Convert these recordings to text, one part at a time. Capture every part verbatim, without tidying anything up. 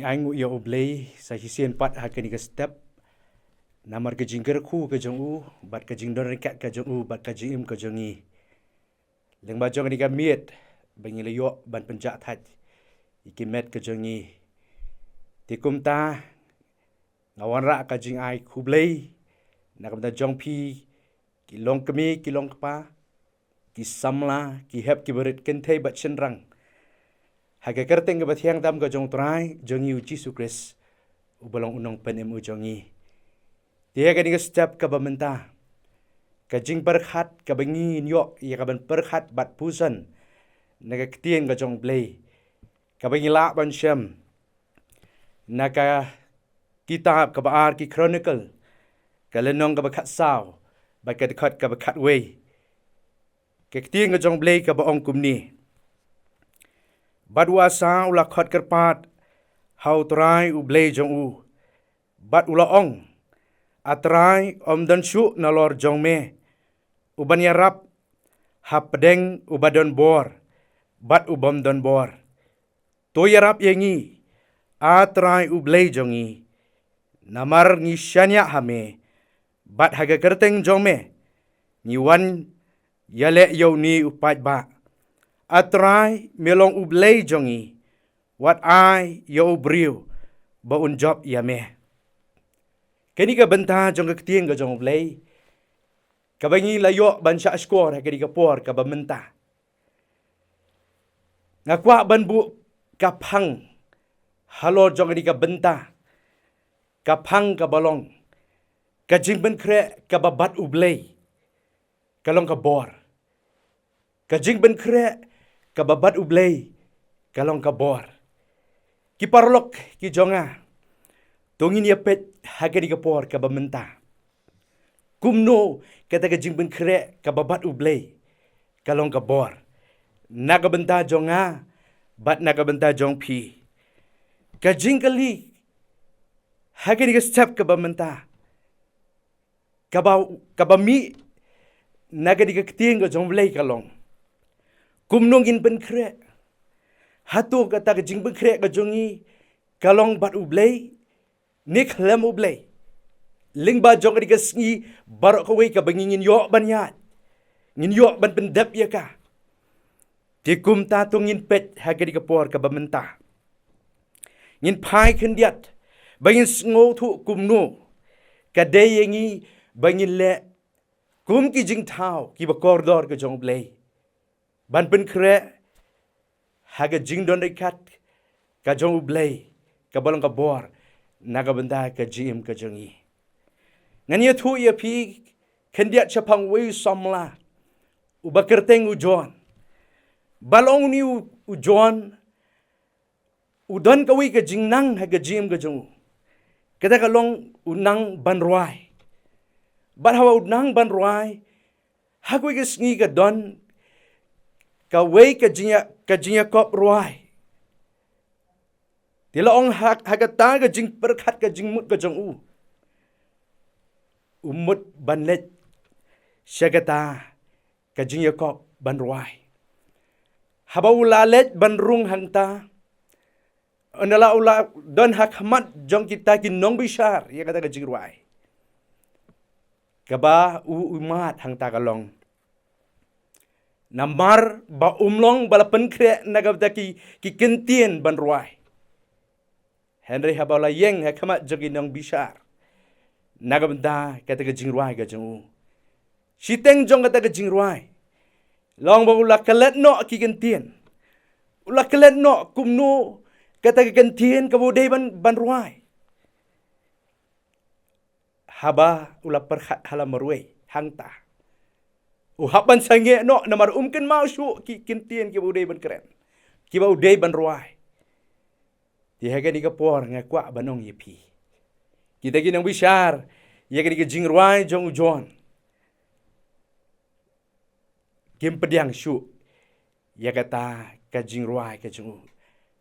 Ai nguh ïa U Blei sa shisien pat ha kane ka step, namar ka jingkyrkhu ka jong u, bad ka jingdon ryngkat ka jong u, bad ka jingim ka jong ngi. Lyngba jong kane ka miet ba ngi la ïoh ban pynjah thait ïa ki met ka jong ngi. Te kumta nga wanrah ka jingai khublei na ka bynta jong phi, ki long kmie, ki long kpa, ki samla, ki hep, ki barit, kynthei bad shynrang, ha ka kyrteng kaba thiang tam ka jong U Trai jong ngi U Jisu Khrist, uba long U Nongpynim u jong ngi. Te ha kane ka step kaba mynta, ka jingpyrkhat kaba ngi ngin ïoh ïa kaban pyrkhat bad pynsan na ka ktien ka jong U Blei, kaba ngi lah ban shem na ka kitab kaba ar ki Chronicle, ka lynnong kaba khatsaw bad ka dkhot kaba khatwei. Ka ktien ka jong U Blei kaba ong kumne: Bad u Asa u la khot kyrpad ha U Trai U Blei jong u, bad u la ong, A Trai, ym don shuh nalor jong me uban ïarap hapdeng uba don bor bad u bym don bor. To ïarap ïa ngi, A Trai U Blei jong ngi, namar ngi shaniah ha me, bad ha ka kyrteng jong me ngi wan ïaleh ïa une u paidbah. A Trai, me long U Blei jong ngi, wat ai ïa u briew ba un jop ïa me. Kane ka bynta jong ka ktien ka jong U Blei, kaba ngi la ïoh ban shah shkor ha kane ka por kaba mynta. Nga kwah ban buh ka phang halor jong kane ka bynta, ka phang kaba long, ka jingpynkhreh kaba bad U Blei ka long ka bor. Ka jingpynkhreh kaba bad U Blei ka long ka bor. Ki paralok ki jong nga, to ngin ïa peit ha kane ka por kaba mynta, kumno kata ka jingpynkhreh kaba bad U Blei ka long ka bor na ka bynta jong nga bad na ka bynta jong phi. Ka jingkylli ha kane ka step kaba mynta, kaba, kaba mih na kane ka ktien ka jong U Blei ka long, kumno ngin pynkhreh? Hato kata ka jingpynkhreh ka jong ngi ka long bad U Blei ne khlem U Blei? Lyngba jong kane ka sngi baroh kawei kaba ngi ngin ïoh ban ïaid, ngin ïoh ban pyndep ïa ka. Te kumta to ngin peit ha kane ka por kaba mynta. Ngin phai khyndiat ba ngin sngewthuh kumno ka dei ïa ngi ba ngin leh kum ki jingthaw kiba kordor ka jong U Blei, ban pynkhreh ha ka jingdon ryngkat ka jong U Blei kaba long ka bor na ka bynta ka jingim ka jong ngi. Ngan ïathuh ïa phi khyndiat shaphang uwei u samla uba kyrteng u John. Ba long une u, u John u don kawei ka jingnang ha ka jingim ka jong u. Kata ka long u nang ban rwai. Bad haba u nang ban rwai, ha kawei ka sngi ka don kawei ka jingïa, ka jingïakop rwai. Te la ong ha, ha kata ka jingpyrkhat ka jingmut ka jong u, u mut ban leit sha kata ka jingïakop ban rwai. Haba u la leit ban rung hangta, ynda la u la don ha khmat jong kita ki nongbishar ïa kata ka jingrwai, kaba u, u mad hangta ka long, namar ba um long ba la pynkhreh na ka bynta ki, ki kyntien ban rwai. Hynrei haba u la ïeng ha khmat jong ki nongbishar na ka bynta kata ka jingrwai ka jong u, shiteng jong kata ka jingrwai long ba u la klet noh ki kyntien. U la klet noh kumno kata ka kyntien kaba u dei ban, ban rwai. Haba u la pyrkhat ha la marwei hangta, u hap ban sangeh noh namar um kynmaw shuh ki kyntien kiba u dei ban kren, kiba u dei ban rwai. Te ha kane ka por nga kwah ban ong ïa phi, kita ki nongbishar ïa kane ka jingrwai jong u John kim pdiang shuh ïa kata ka jingrwai ka jong u,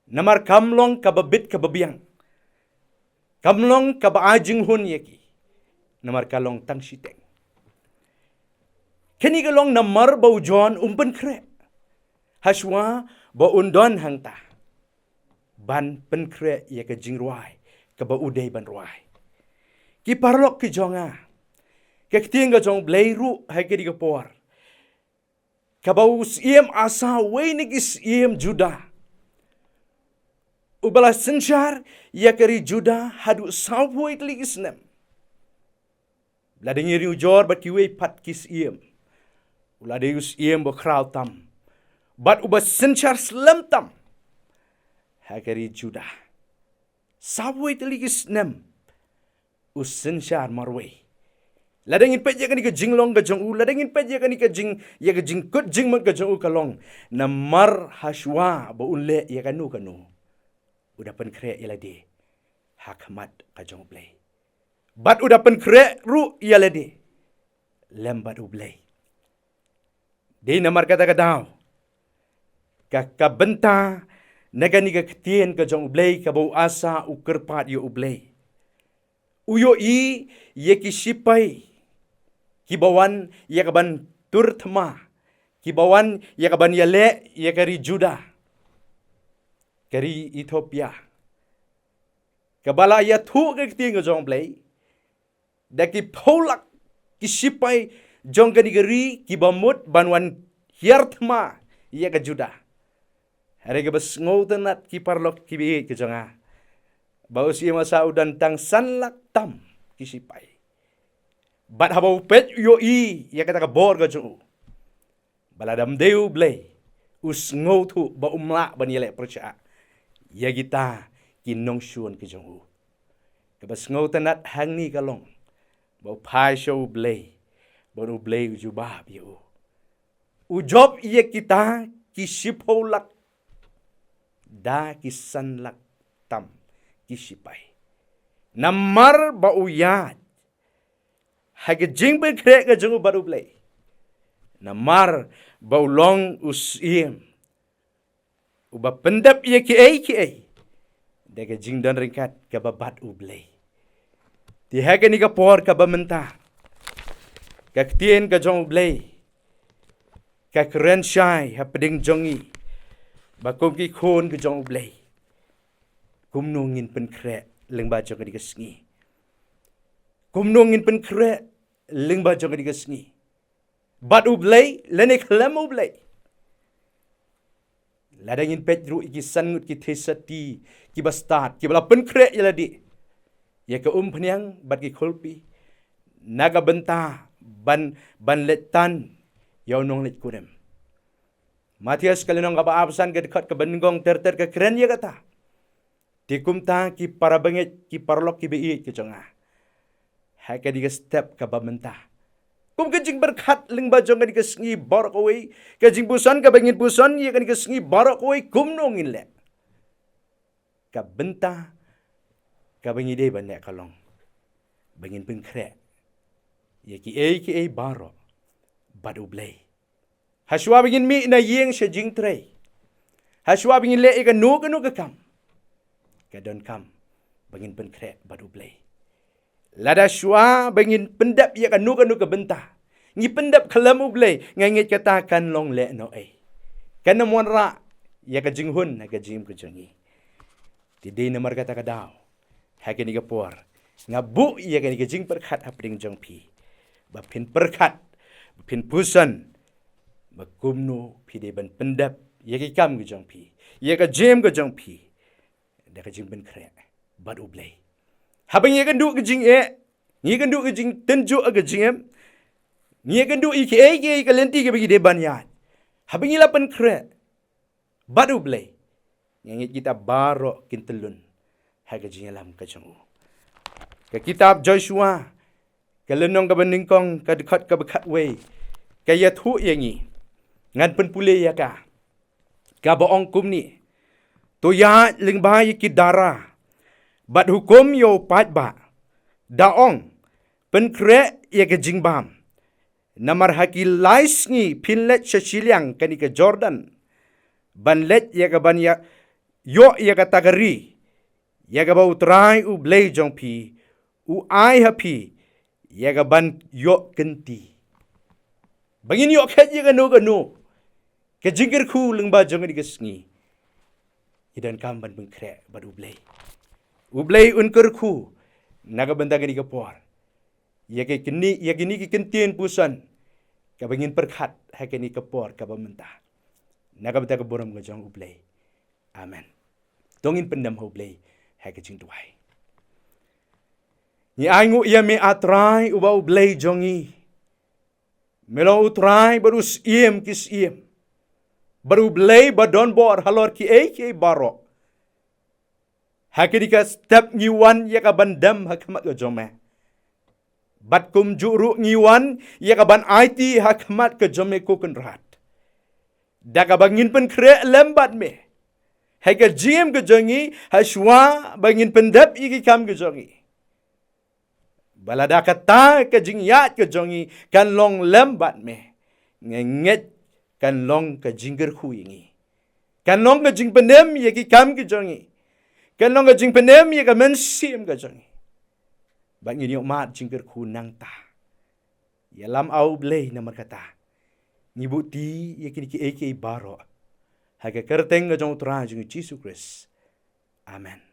namar kam long kaba bit kaba biang, kam long kaba ai jinghun ïa ki, namar ka long tang shiteng. Kane ka long namar ba u John um pynkhreh hashwa ba un don hangta. ban pynkhreh ïa ka jingrwai kaba u dei ban rwai. Ki paralok ki jong nga, ka ktien ka jong U Blei ruh ha kane ka por, kaba u Syiem Asa, uwei na ki syiem Judah, uba la synshar ïa ka ri Judah haduh sawphew wei tylli ki snem. La dei ngi ri ujor bad kiwei pat ki syiem, u la dei u syiem ba khraw tam bad uba synshar slem tam ha ka ri Judah. Sawphew wei tylli ki snem u synshar marwei. Lada ngin peit ïa kane ka jinglong ka jong u, lada ngin peit ïa kane ka jing, ïa ka jingkut jingmut ka jong u ka long, namar hashwa ba un leh ïa kano kano, u da pynkhreh ïa lade ha khmat ka jong U Blei. Bad u da pynkhreh ruh ïa lade lem bad U Blei. Dei namar kata ka daw, ka, ka bynta na kane ka ktien ka jong U Blei kaba u Asa u kyrpad ïa U Blei, u ïohi ïa ki shipai kiba wan ïa ka ban tur thma, kiba wan ïa ka ban ïaleh ïa ka ri Judah, ka ri Ethiopia, kaba la ïathuh ka ktien ka jong U Blei da ki phew lak ki shipai jong kane ka ri kiba mut ban wan hiar thma ïa ka Judah. Hynrei kaba sngewtynnat ki paralok kiba ïeit ka jong nga, ba u Syiem Asa u don tang san lak tam ki shipai. Bad haba u peit u ïohi ïa kata ka bor ka jong u, ba lada ym dei U Blei, u sngewthuh ba um lah ban ïaleh pyrshah ïa kita ki nongshun ki jong u. Kaba sngewtynnat hangne ka long ba u phai sha U Blei, ba U Blei u jubab ïa u. U jop ïa kita ki shiphew lak da ki san lak tam ki shipai. Namar ba u ïaid ha ka jingpynkhreh ka jong u bad U Blei. Namar ba u long u syiem uba pyndep ïa kiei kiei da ka jingdon ryngkat kaba bad U Blei. Te ha kane ka por kaba mynta, ka ktien ka jong U Blei ka kren shai hapdeng jong ngi, ba kum ki khun ka jong U Blei, kumno ngin pynkhreh lyngba jong kane ka sngi? Kumno ngin pynkhreh lyngba jong kane ka sngi bad U Blei lane khlem U Blei? Lada ngin peit ruh ïa ki san ngut ki theisotti kiba stad, kiba la pynkhreh ïa lade ïa ka umphniang bad ki khulpi na ka bynta ban, ban leit tan ïa u nongleit kurim. Mathaios ka lynnong kaba arphew san, ka dkhot kaba nyngkong ter ter ka kren ïa kata. Te kumta ki para bangeit, ki paralok kiba ïeit ka jong nga, ha kane ka step kaba mynta, kum ka jingpyrkhat lyngba jong kane ka sngi baroh kawei, ka jingpuson kaba ngin puson ïa kane ka sngi baroh kawei, kumno ngin leh? Ka bynta kaba ngi dei ban leh ka long ba ngin pynkhreh ïa kiei kiei baroh bad U Blei. Hashwa ba ngin mih na ïing sha jingtrei, hashwa ba ngin leh ïa kano kano ka kam, ka donkam ba ngin pynkhreh bad U Blei. Lada shuwa ba ngin pyndep ïa kano kano ka bynta, ngi pyndep khlem U Blei, nga ngeit kata kan long lehnohei. Kan ym wanrah ïa ka jinghun ha ka jingim ka jong ngi. Te dei namar kata ka daw, ha kane ka por, nga buh ïa kane ka jingpyrkhat hapdeng jong phi, ba phin pyrkhat, ba phin puson ba kumno phi dei ban pyndep ïa ki kam ka jong phi, ïa ka jingim ka jong phi, da ka jingpynkhreh bad U Blei. Haba ngi ïakynduh ka jingeh, ngi ïakynduh ka jingtynjuh ha ka jingim, ngi ïakynduh ïa kiei kiei ka lynti kaba ngi dei ban ïaid, haba ngi la pynkhreh bad U Blei, nga ngeit kita baroh kin tyllun ha ka jingïalam ka jong u. Ka kitab Joshua, ka lynnong kaba nyngkong, ka dkhot kaba khatwei, ka ïathuh ïa ngi, ngan pynpule ïa ka, kaba ong kumne: To ïaid lyngba ïa ki dara bad hukum ïa u paidbah, da ong, pynkhreh ïa ka jingbam. Namar ha ki lai sngi phin leit sha shiliang kane ka Jordan, ban leit ïa ka ban ïa, ïoh ïa kata ka ri, ïa kaba U Trai U Blei jong phi u ai ha phi ïa ka ban ïoh kynti. Ba ngin ïoh khet ïa kano kano ka jingkyrkhu lyngba jong kane ka sngi, Ngi donkam ban pynkhreh bad U Blei. U Blei un kyrkhu na ka bynta kane ka por. Ïa kine, ïa kine ki kyntien puson kaba ngin pyrkhat ha kane ka por kaba mynta. Na ka bynta ka burom ka jong U Blei. Amen. To ngin pyndem ha U Blei ha ka jingduwai. Ngi ainguh ïa me, A Trai, uba U Blei jong ngi. Me long U Trai bad U Syiem ki syiem, bad U Blei ba don bor halor kiei kiei baroh. Ha kane ka step ngi wan ïa ka ban dem ha khmat ka jong me. Bad kumjuh ruh ngi wan ïa ka ban aiti ha khmat ka jong me, ko Kynrad, da kaba ngin pynkhreh lem bad me ha ka jingim ka jong ngi, ha shuwa ba ngin pyndep ïa ki kam ka jong ngi. Ba lada kata ka jingïaid ka jong ngi kan long lem bad me, nga ngeit kan long ka jingkyrkhu ïa ngi. Kan long ka jingpynim ïa ki kam ki jong ngi. Kan long ka jingpynim ïa ka mynsiem ka jong ngi. Bad ngin ïoh mad jingkyrkhu nangta. Ïalam, A Blei, namar kata ngi buh ti ïa kine kiei kiei baroh ha ka kyrteng ka jong U Trai jong ngi Jisu Khrist. Amen.